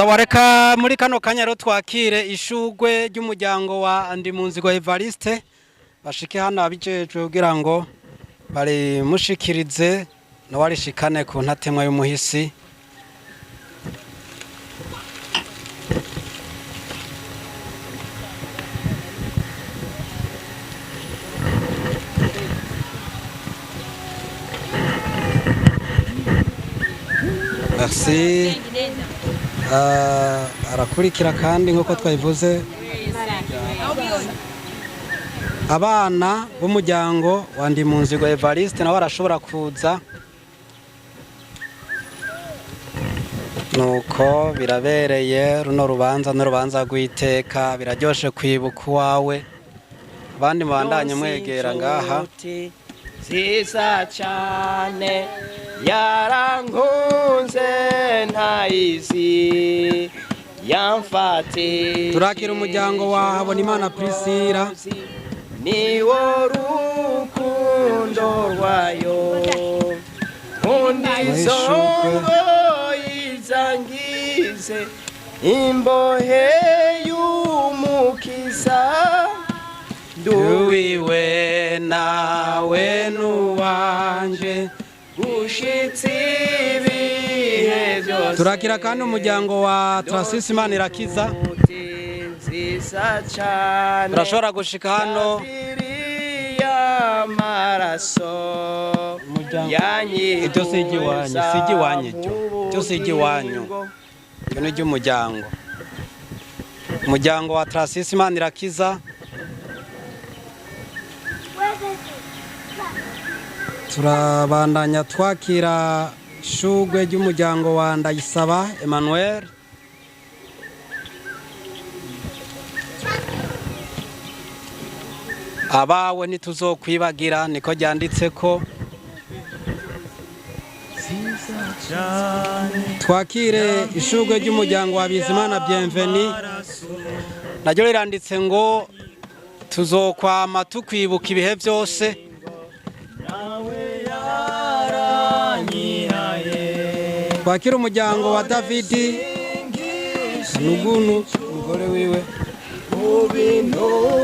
Sawa, reka muri kano kanya rero twakire ishugwe ry'umuryango wa Ndimunzigo Evariste. Bashike hano abijejwe kugira ngo barimushikirize, nawe arishikane ku ntatemwa y'umuhisi. Merci. Arakurikira kandi nk'uko twabivuze, abana b'umuryango wa Ndimunzigo Evariste nabo barashobora kuza. Nuko birabereye runo rubanza n'urubanza rw'iteka, biraryoshe kwibuka uwawe. Abandi mubandanye mwegera ngaha. Nziza cyane, yarankunze ntayizi yamfatiye. Turakira umuryango wa Habonimana Priscilla. Niwo rukundo rwayo nkunda izo ngoyi zangize imbohe y'umukiza. Nduwiwe nawe nuwanje gushitsi ibihe byose. Turakira kandi umuryango wa Trasisi Manirakiza. Nziza cyane. Turashobora gushika hano. Y'amaraso. Iryo si iry'iwanyu, si iry'iwanyu, iryo si iry'iwanyu, iryo ni iry'umuryango, umuryango wa Trasisi Manirakiza. Turabandanya twakira ishugwe ry'umuryango wa Ndayisaba Emmanuel. Abawe ntituzokwibagira, niko ryanditse ko. Twakire ishugwe ry'umuryango wa Bizimana Bienveni, naryo riranditse ngo tuzokwama tukwibuka ibihe byose. Twakire umuryango wa Davidi Nugunu, umugore wiwe,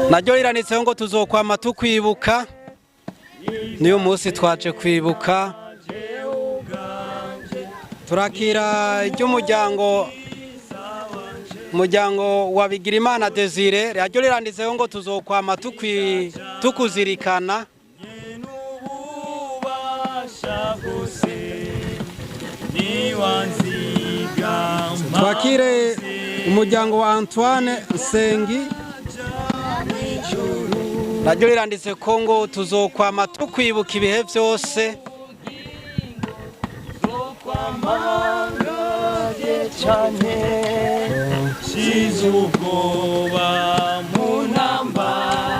naryo riranditseho ngo tuzokwama tukwibuka. Niyo munsi twaje kwibuka. Turakira iry'umuryango, umuryango wa Bigirimana Desire, naryo riranditseho ngo tuzokwama tukuzirikana. Twakire umuryango wa Antoine Nsengi, naryo riranditse ko ngo tuzokwama tukwibuka ibihe byose.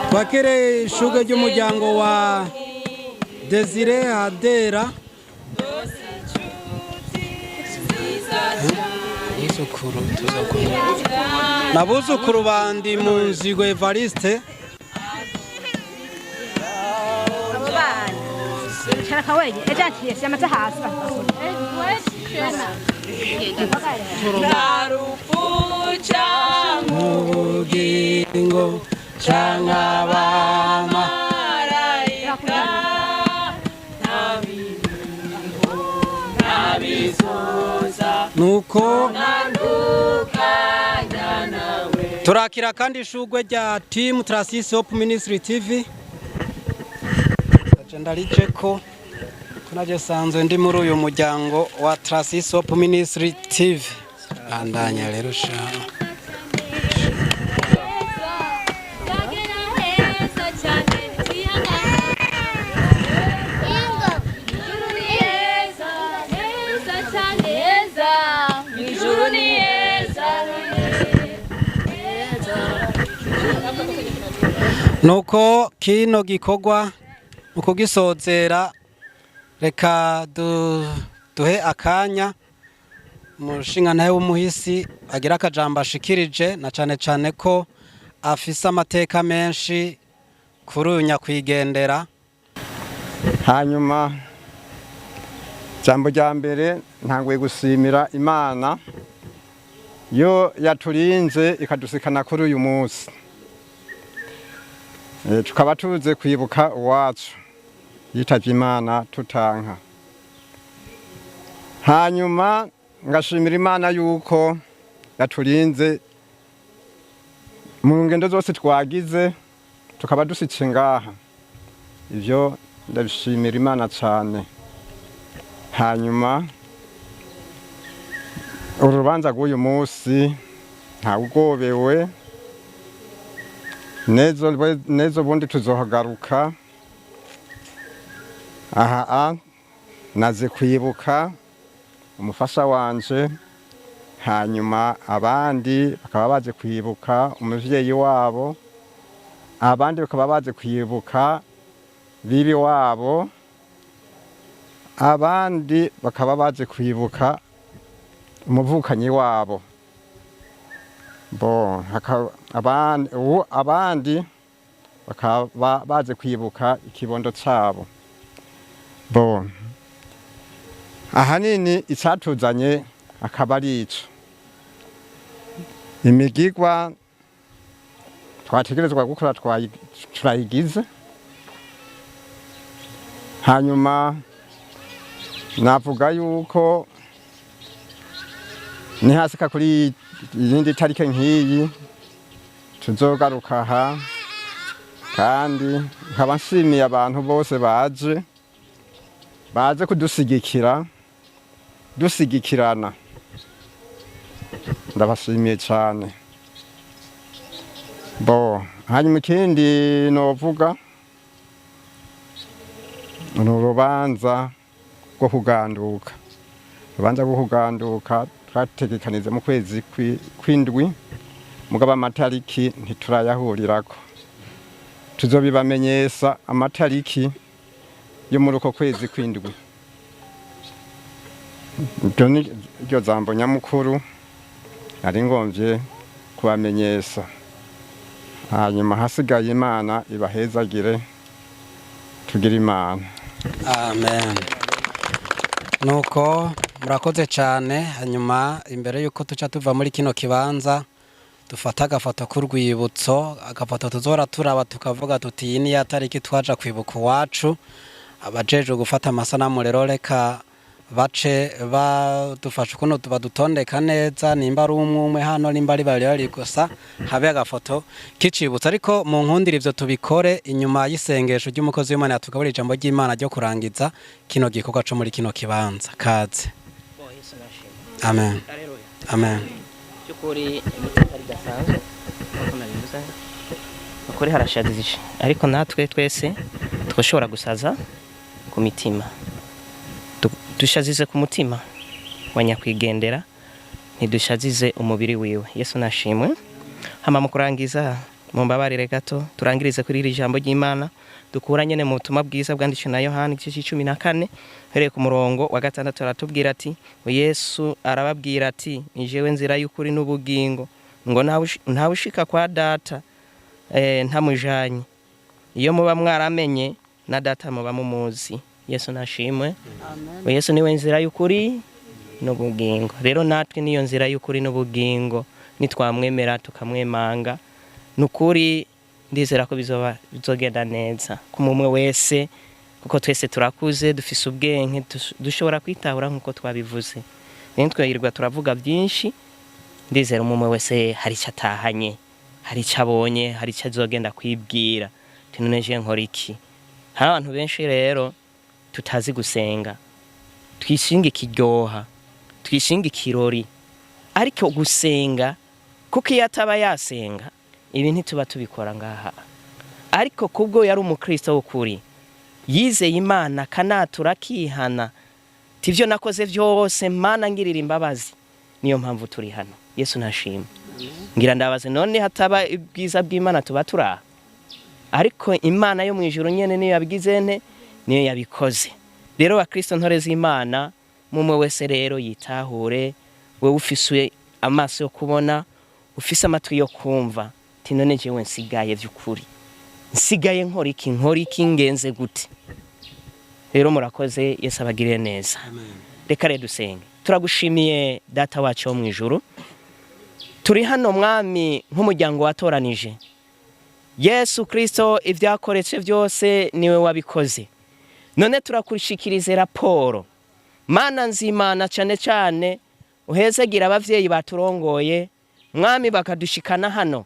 Twakire ishugwe ry'umuryango wa Desire Hadera. Buzukuru, nabuzukuru bandi mu nzigo Evariste. Ubugingo canke abama. Nuko turakira kandi ishugwe rya team Trasisi Hope Ministry TV. Agenda ko naje sanzwe ndi muri uyu muryango wa Trasisi Hope Ministry TV. Bandanya rero sha. Nuko kino gikorwa mu kugisozera, reka duhe akanya umushingantahe w'umuhisi agira akajambo ashikirije, na cane cane ko afise amateka menshi kuri uyu nyakwigendera. Hanyuma ijambo rya mbere, ntanguye gusimira Imana. Yo yaturinze ikadusikana kuri uyu munsi. Tukaba tuze kwibuka uwacu yitavye Imana tutanka. Hanyuma ngashimira Imana yuko yaturinze mu ngendo zose twagize, tukaba dusitse ngaha. Ivyo ndabishimira Imana cane. Hanyuma urubanza rw'uyu munsi ntawugobewe, nezo bundi tuzohagaruka aha. Naze kwibuka umufasha wanje, hanyuma abandi bakaba baje kwibuka umuvyeyi wabo, abandi bakaba baje kwibuka bibi wabo, abandi bakaba baje kwibuka umuvukanyi wabo. Bo abandi ubu abandi bakaba baje kwibuka ikibondo cabo. Bo ahanini icatuzanye akaba ari ico. Imigigwa twategerezwa gukora turayigize. Hanyuma navuga yuko nihasika kuri iyindi tarike nk'iyi tuzogaruka aha. Kandi nkaba nshimiye abantu bose baje kudusigikira, dusigikirana. Ndabashimiye cyane. Bo hanyuma ikindi novuga ni urubanza rwo kuganduka. Urubanza rwo kuganduka twategekanize mu kwezi kw'indwi, mugabo amatariki ntiturayahurirako. Tuzobibamenyesha amatariki yo muri uko kwezi kw'indwi. Iryo ni ryo jambo nyamukuru nari ngomvye kubamenyesha. Hanyuma hasigaye Imana ibahezagire, tugire Imana. Amen. Nuko murakoze cyane. Hanyuma imbere yuko tuca tuva muri kino kibanza, dufata agafoto k'urwibutso, agafoto tuzora turaba tukavuga tuti: "Iyi ni ya tariki twaja kwibuka uwacu." Abajejwe gufata amasanamu rero, reka bace badufasha ukuntu badutondeka neza, nimba ari umwe umwe hano, nimba ari babiri babiri gusa, habe agafoto k'icibutso. Ariko mu nkundire ivyo tubikore inyuma y'isengesho ry'umukozi w'Imana yatugaburira ijambo ry'Imana ryo kurangiza kino gikorwa co muri kino kibanza. Kaze. Bo Yesu nashimwe. Amen. Haleluya. Amen. By'ukuri iteka ridasanzwe nk'uko nabivuze, ukuri harashadije, ariko natwe twese twashobora gusaza ku mitima. Dushazize ku mutima wa nyakwigendera, ntidushazize umubiri wiwe. Yesu nashimwe. Hama mu kurangiza, mumbabarire gato turangirize kuri iri jambo ry'Imana dukura nyene mu butumwa bwiza bwanditswe na Yohani, igice c'icumi na kane, uhereye ku murongo wa 6. Aratubwira ati: "Yesu arababwira ati: 'Ni jewe nzira y'ukuri n'ubugingo, ngo ntawushika kwa Data ntamujanye. Iyo muba mwaramenye, na Data muba mumuzi.'" Yesu nashimwe. Yesu niwe nzira y'ukuri n'ubugingo. Rero natwe niyo nzira y'ukuri n'ubugingo. Nitwamwemera, tukamwemanga, nukuri ndizera ko bizoba bizogenda neza ku mumwe wese, kuko twese turakuze, dufise ubwenge, dushobora kwitahura nk'uko twabivuze. Rero twirirwa turavuga byinshi, ndizera umwe wese hari icyo atahanye, hari icyo abonye, hari icyo azogenda kwibwira ati: "None je nkora iki?" Hari abantu benshi rero tutazi gusenga, twishinga ikiryoha, twishinga ikirori, ariko gusenga, kuko iyo ataba yasenga ibi ntituba tubikora ngaha. Ariko kubwo yari umukristo w'ukuri, yizeye Imana, akanatura, akihana ati: "Ibyo nakoze byose, Mana ngirira imbabazi." Niyo mpamvu turi hano. Yesu nashima. Ngira ndabaze: none hataba ubwiza bw'Imana tuba turaha? Ariko Imana yo mu ijuru nyene niyo yabigize nte, niyo yabikoze. Rero bakristo, ntore z'Imana, mumwe wese rero yitahure. Wewe ufise amaso yo kubona, ufise amatwi yo kumva, ati: "None jewe nsigaye vy'ukuri, nsigaye nkora iki? Nkora iki? Ngenze gute?" Rero murakoze, Yesu abagirire neza. Reka rero dusenge. Turagushimiye, Data wacu wo mu ijuru. Turi hano Mwami nk'umuryango watoranije. Yesu Kristo, ibyakoretse byose niwe wabikoze. None turakushikirize raporo, Mana nzimana, cyane cyane uhezegira abavyeyi baturongoye, Mwami, bakadushikana hano.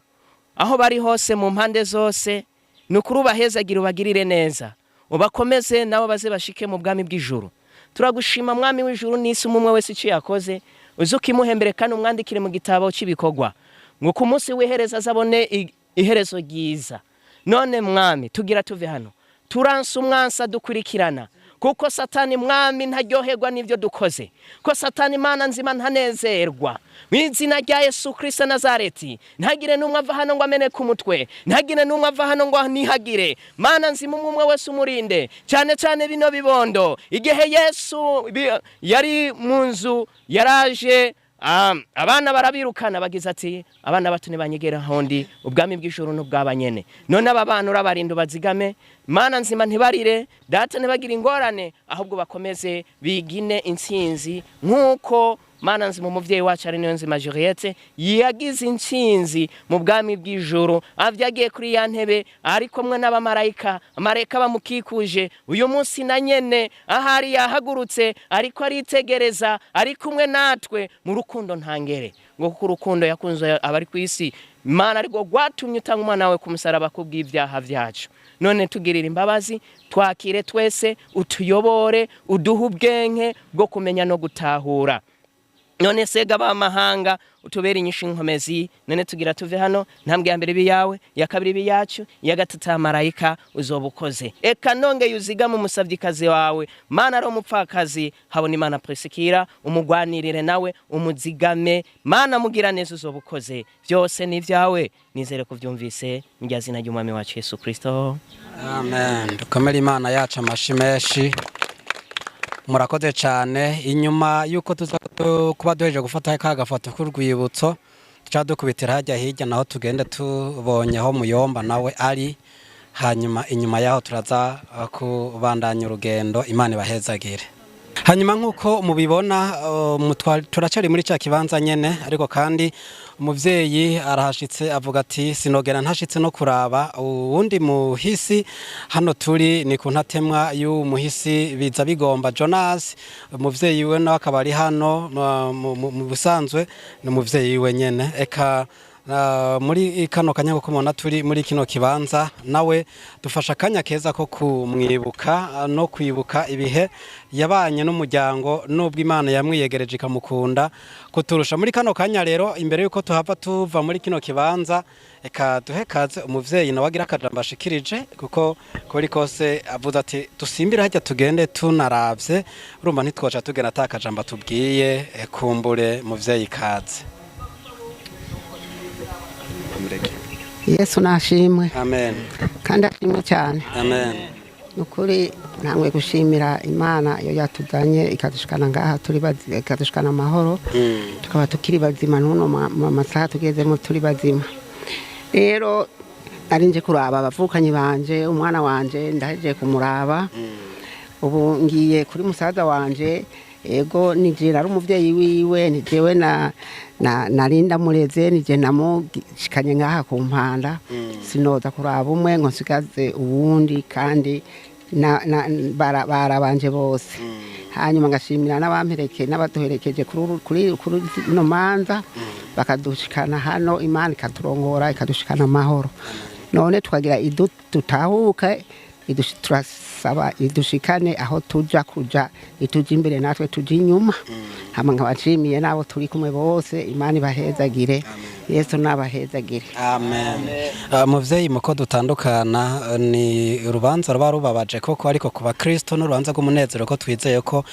Aho bari hose, mu mpande zose, ni ukuri ubahezagira, ubagirire neza, ubakomeze, nabo baze bashike mu bwami bw'ijuru. Turagushima, Mwami w'ijuru n'isi, umwe wese icyo yakoze uze ukimuhembere kandi umwandikire mu gitabo cy'ibikorwa, ngo ku munsi w'iherezo azabone iherezo ryiza. None Mwami, tugira tuve hano, turanse umwansa dukurikirana, kuko Satani, Mwami, ntaryoherwa n'ibyo dukoze, ko Satani, Imana nzima, ntanezerwa. Mu izina rya Yesu Kirisito Nazareti, ntagire n'umwe ava hano ngo ameneke umutwe, ntagire n'umwe ava hano ngo nihagire. Mana nzima, umwe umwe wese umurinde, cyane cyane bino bibondo. Igihe Yesu yari mu nzu, yaraje, abana barabirukana, bagize ati: "Abana bato ntibanyegera hondi, ubwami bw'ijuru n'ubw'abanyene." None aba bana urabarinda, ubazigame, Mana nzima, ntibarire data, ntibagire ingorane, ahubwo bakomeze bigine intsinzi nk'uko, Mana nzima, umuvyeyi wacu ari niyo nzima Juliette yagize intsinzi mu bwami bw'ijuru, avyagiye kuri ya ntebe ari kumwe n'abamarayika, amarayika bamukikuje. Uyu munsi na nyene ahari yahagurutse, ariko aritegereza, ari kumwe natwe mu rukundo ntangere, ngo kuko urukundo yakunze abari ku isi, Mana, ariko rwatumye utanga umwana wawe ku musaraba kubw'ibyaha byacu. None tugirira imbabazi, twakire twese, utuyobore, uduhe ubwenge bwo kumenya no gutahura. None sega abamahanga, utubere inyishu inkomezi. None tugira tuve hano, ntambwe ya mbere ibe iyawe, iya kabiri ibe iyacu, iya gatatu ya marayika, uzoba ukoze. Eka nongeye uzigame umusavyikazi wawe, Mana, ari umupfakazi habona Imana Prisikira, umugwanirire nawe umuzigame, Mana, mugira neza, uzoba ukoze. Byose ni ibyawe, nizere ko byumvise, mu zina ry'Umwami wacu Yesu Kristo. Amen. Dukomere Imana yacu amashi menshi. Murakoze cyane. Inyuma y'uko tuza kuba duheje gufata ka gafoto k'urwibutso, duca dukubitira hajya hirya naho, tugende tubonye aho Muyomba nawe ari. Hanyuma inyuma yaho turaza kubandanya urugendo. Imana ibahezagire. Hanyuma nk'uko mubibona, turacari muri cya kibanza nyene, ariko kandi umuvyeyi arahashitse, avuga ati: "Sinogera ntashitse no kuraba uwundi muhisi." Hano turi ni ku ntatemwa y'uwo muhisi biza bigomba Jonas. Umuvyeyi we nawe akaba ari hano, mu busanzwe ni umuvyeyi we nyene. Eka muri kano kanya kuko mubona turi muri kino kibanza, nawe dufasha akanya keza ko kumwibuka, no kwibuka ibihe yabanye n'umuryango, nubwo Imana yamwiyegereje ikamukunda kuturusha. Muri kano kanya rero, imbere yuko tuhava tuva muri kino kibanza, eka duhe kaze umuvyeyi nawe agira akajambo ashikirije, kuko kuri kose avuze ati: "Dusimbire hajya tugende tunaravye." Urumva ntitwoca tugenda ata kajambo atubwiye. Kumbure muvyeyi, kaze. Yesu nashimwe. Amen. Kandi ashimwe cyane. Amen. Ni ukuri ntangwe gushimira Imana iyo yatuzanye ikadushikana ngaha turi ikadushikana amahoro, tukaba tukiri bazima n'uno masaha tugezemo turi bazima. Rero nari nje kuraba abavukanyi banje. Umwana wanje ndahejeje kumuraba, ubu ngiye kuri musaza wanje. Ego, nije nari umuvyeyi wiwe, ni jewe na nari ndamureze, nije namushikanye ngaha ku mpanda. Sinoza kuraba umwe ngo nsigaze uwundi, kandi barabanje bose. Hanyuma ngashimira n'abampereke n'abaduherekeje kuri ino manza, bakadushikana hano, Imana ikaturongora ikadushikana amahoro. None tukagira dutahuke, turasaba idushikane aho tuja kuja, ituja imbere natwe tuja inyuma. Hama nkabashimiye n'abo turi kumwe bose. Imana ibahezagire, Yesu nabahezagire. Amen. Muvyeyi, muko dutandukana, ni urubanza ruba rubabaje koko, ariko ku bakristo n'urubanza rw'umunezero, ko twizeye ko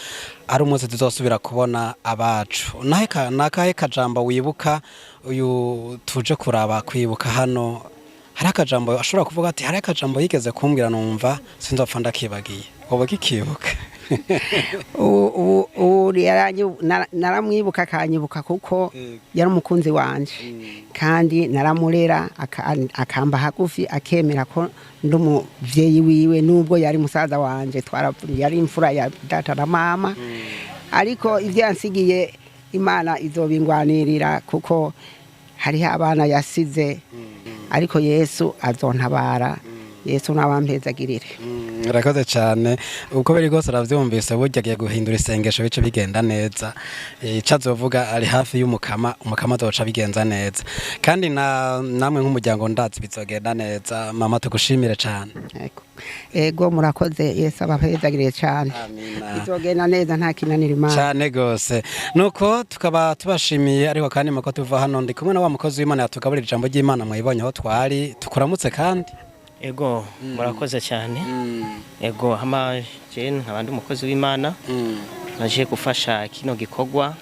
ari umunsi tuzosubira kubona abacu. Nahe nakahe kajambo wibuka uyu tuje kuraba, kwibuka hano? Hari akajambo ashobora kuvuga ati: "Hari akajambo yigeze kumbwira numva sinzopfa ndakibagiye." Woba kikibuka? Ubu naramwibuka akanyibuka, kuko yari umukunzi wanje kandi naramurera, akamba hagufi, akemera ko ndi umuvyeyi wiwe, nubwo yari musaza wanje, yari imfura ya data na mama. Ariko ivyo yansigiye, Imana izobingwanirira, kuko Hariho abana yasize, ariko Yesu azontabara. Yesu nabampezagirire. Urakoze cyane. Uko biri rwose arabyumvise, burya agiye guhindura isengesho bice bigenda neza. Icyo azovuga ari hafi y'umukama, umukama azoca abigenza neza. Kandi na namwe nk'umuryango ndazi bizogenda neza. Mama, tugushimire cyane. Ego. Ego, murakoze. Yesu abahezagirire cyane. Amina. Bizogenda neza, nta kinanira Imana. Cyane gose. Nuko tukaba tubashimiye, ariko kandi muko tuva hano ndi kumwe na wa mukozi w'Imana yatugaburira ijambo ry'Imana. Mwibonye aho twari, tukuramutse kandi. Ego, murakoze cyane. Ego, hama je nkaba ndi umukozi w'Imana, naje gufasha kino gikorwa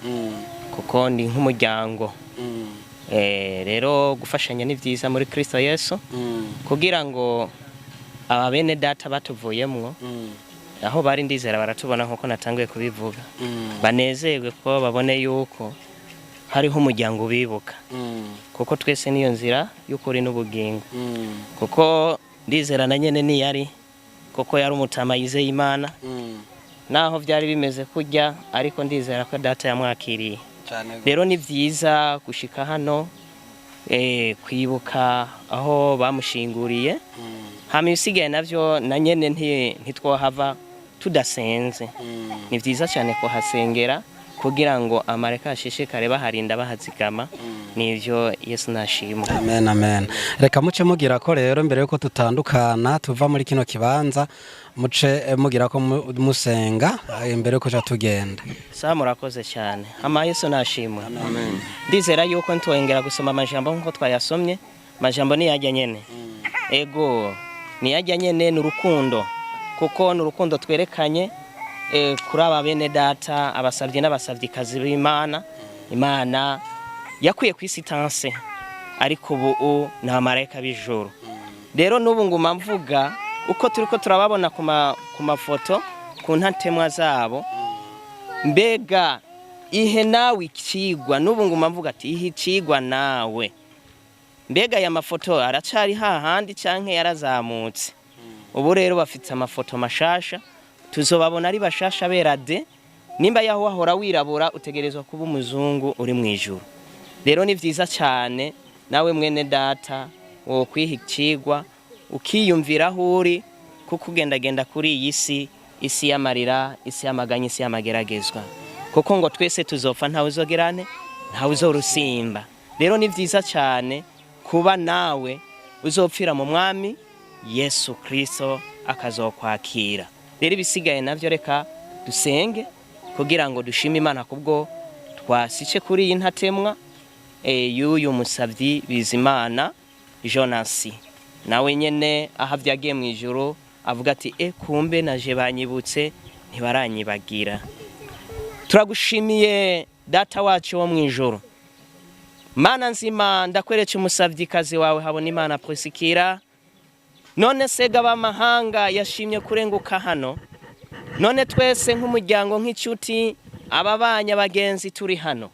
kuko ndi nk'umuryango. Rero gufashanya ni vyiza muri Kristo Yesu, kugira ngo aba bene data batuvuyemwo aho bari, ndizera baratubona nkuko natanguye kubivuga, banezerwe kuko babone yuko hariho umuryango ubibuka, kuko twese niyo nzira y'ukuri n'ubugingo. Kuko ndizera na nyene niyari, kuko yari umutama yizeye Imana, naho byari bimeze kurya, ariko ndizera ko data yamwakiriye. Rero ni vyiza gushika hano, kwibuka aho bamushinguriye. Hama ibisigaye navyo na nyene ntitwohava tudasenze. Ni vyiza cyane kuhasengera kugira ngo amareka ashishikare baharinda, bahazigama. Nivyo, Yesu nashimwe. Amen, amen. Reka muce mugira ko rero, mbere yuko tutandukana tuva muri kino kibanza, muce mugira ko musenga imbere yuko tuca tugenda. Sawa, murakoze cyane. Hama Yesu nashimwe. Ndizera yuko ntitwongera gusoma amajambo nkuko twayasomye. Amajambo niyajya nyene. Ego, niyajya nyene, ni urukundo, kuko ni urukundo twerekanye kuri aba bene data, abasabye n'abasavyikazi b'Imana. Imana yakwiye ku isi tanse, ariko ubu ni abamarayika b'ijuru. Rero n'ubu nguma mvuga uko turiko turababona ku mafoto, ku ntatemwa zabo. Mbega ihe nawe ikigwa? N'ubu nguma mvuga ati ihe ikigwa nawe. Mbega aya mafoto aracari hahandi canke yarazamutse? Ubu rero bafite amafoto mashasha, tuzobabona ari bashasha bera de. Nimba yaho wahora wirabura, utegerezwa kuba umuzungu uri mu ijuru. Rero ni vyiza cyane nawe mwene data wo kwiha ikigwa, ukiyumvira aho uri, kuko ugendagenda kuri iyi si, isi y'amarira, isi y'amaganya, isi y'amageragezwa, kuko ngo twese tuzopfa, ntawe uzogerane, ntawe uzorusimba. Rero ni vyiza cyane kuba nawe uzopfira mu mwami Yesu Kristo akazokwakira. Rero ibisigaye navyo reka dusenge kugira ngo dushime Imana kubwo twasice kuri iyi ntatemwa y'uyu musavyi Bizimana Jonasi. Nawe nyene aho vyagiye mu ijuru avuga ati: "E, kumbe naje banyibutse, ntibaranyibagira." Turagushimiye data wacu wo mu ijuru. Mana nzima, ndakweretse umusavyikazi wawe habona Imana Prisikira. None sega b'amahanga yashimye kurenguka hano. None twese nk'umuryango, nk'inshuti, ababanya, abagenzi turi hano.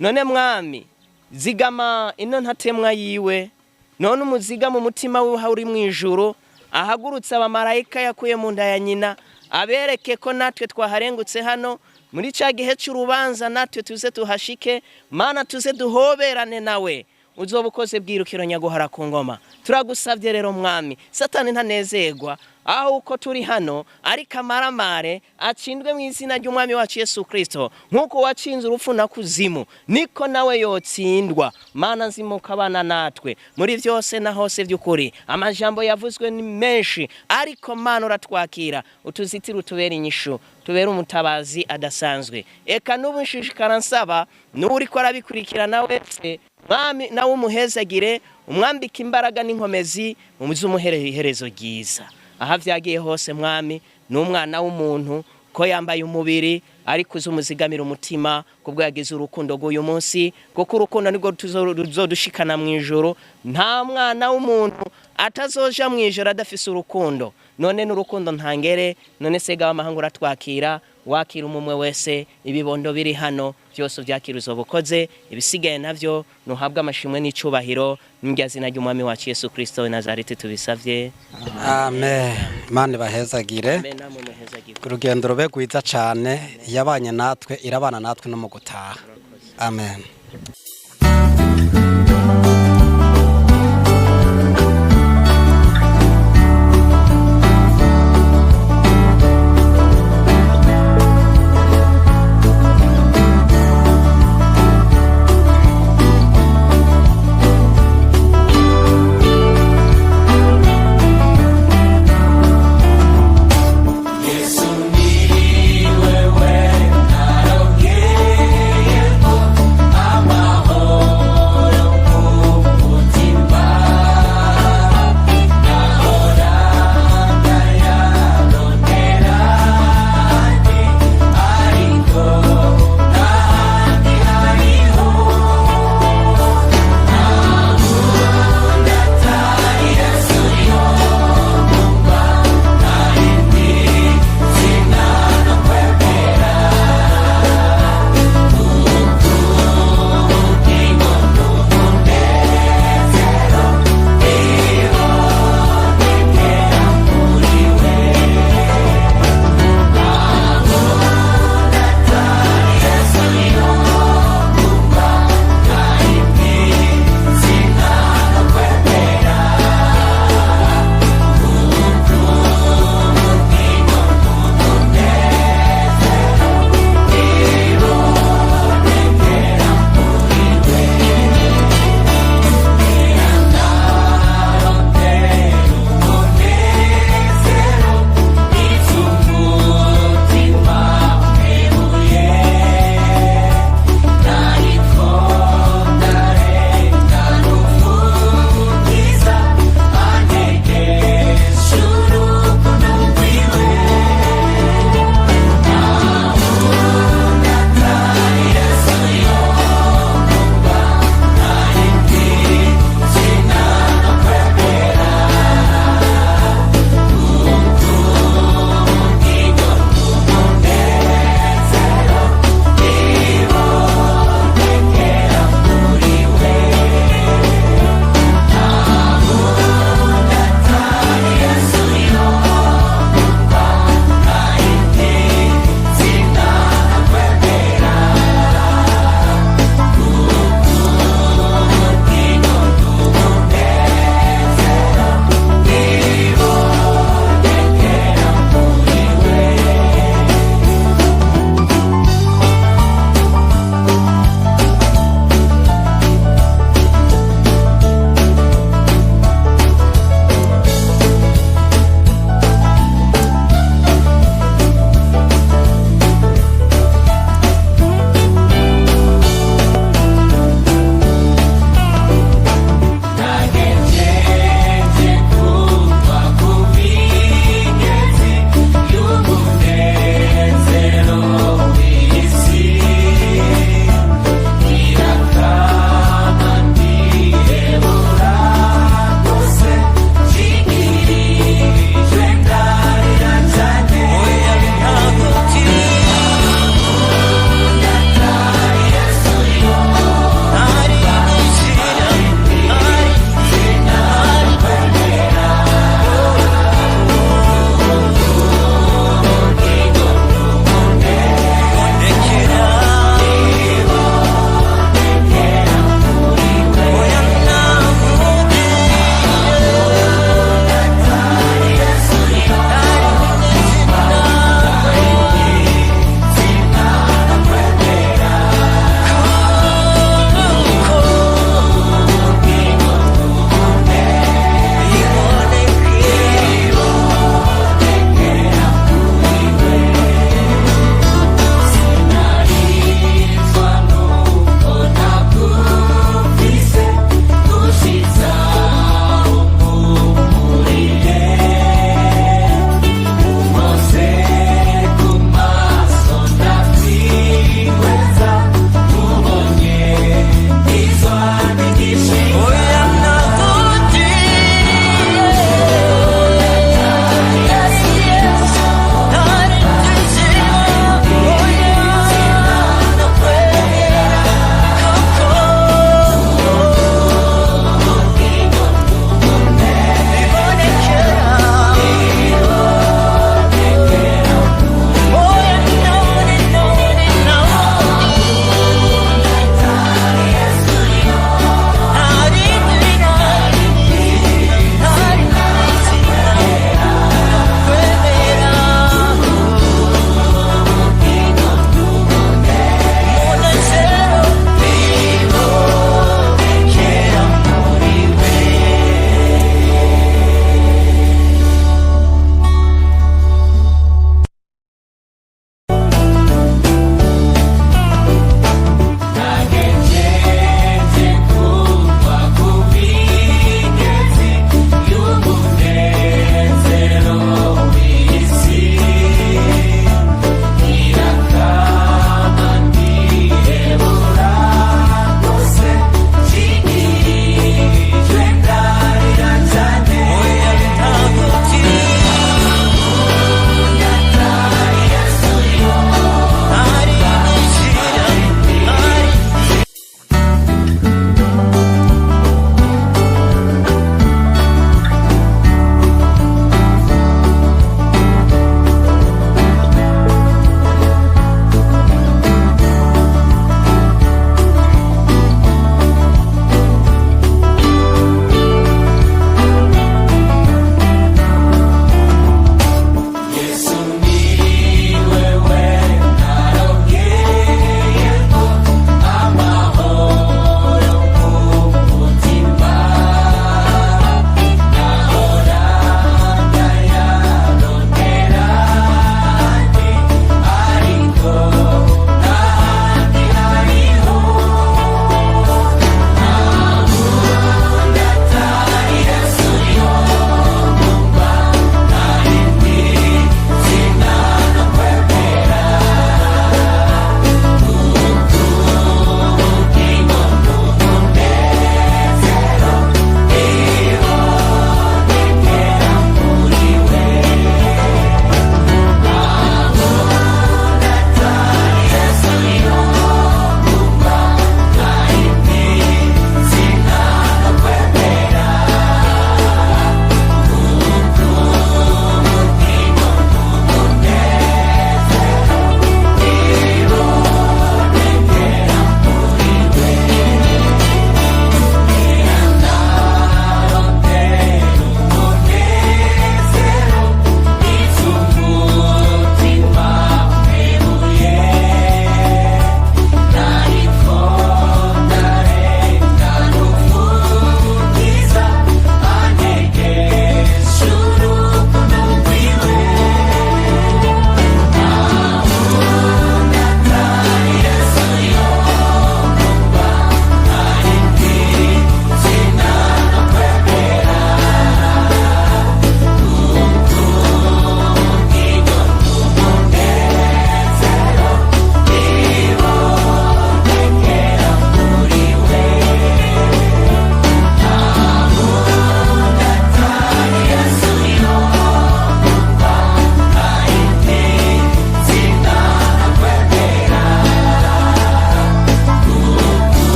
None mwami, zigama ino ntatemwa yiwe. None umuziga mu mutima wiwe uri mu ijuru, ahagurutse abamarayika yakuye mu nda ya nyina, abereke ko natwe twaharengutse hano muri cya gihe cy'urubanza, natwe tuze tuhashike. Mana, tuze duhoberane nawe. Uzoba ukoze bwirukiro nyaguhara ku ngoma. Turagusabye rero mwami, Satani ntanezerwa aho uko turi hano, ariko amaramare atsindwe mu izina ry'umwami wacu Yesu Kristo. Nk'uko watsinze urupfu na kuzimu, niko nawe yotsindwa. Mana nzimuka, abana natwe muri byose na hose. By'ukuri amajambo yavuzwe ni menshi, ariko Mana uratwakira, utuzitire, utubere inyishu, tubere umutabazi adasanzwe. Eka n'ubu nshishikara nsaba n'uriko arabikurikirana wese, mwami, nawe umuhezagire, umwambike imbaraga n'inkomezi, umuze iherezo ryiza aha vyagiye hose. Mwami, n'umwana w'umuntu ko yambaye umubiri, ariko uzi umuzigamira umutima kubwo yagize urukundo rw'uyu munsi, kuko urukundo nirwo ruzodushikana mu ijuru. Nta mwana w'umuntu atazoja mu ijuru adafise urukundo. None n'urukundo ntangere. None sega w'amahanga uratwakira, wakira umumwe wese. Ibibondo biri hano byose ubyakira, uzobukoze. Ibisigaye navyo nuhabwe amashimwe n'icubahiro n'irya zina ry'umwami wacu Yesu Kristo we Nazareti tubisavye. Amen. Imana ibahezagire. Amen, namwe muhezagirwe. Urugendo rube rwiza cyane. Yabanye natwe, irabana natwe no mu gutaha. Amen.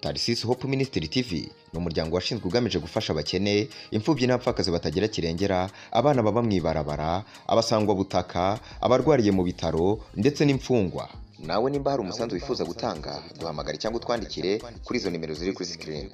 Tarisisi Hope Ministry TV ni umuryango washinzwe ugamije gufasha abakene, imfubyi n'abapfakazi batagira kirengera, abana baba mu ibarabara, abasangwabutaka, abarwariye mu bitaro ndetse n'imfungwa. Nawe nimba hari umusanzu wifuza gutanga, duhamagare cyangwa utwandikire kuri izo nimero ziri kuri screen.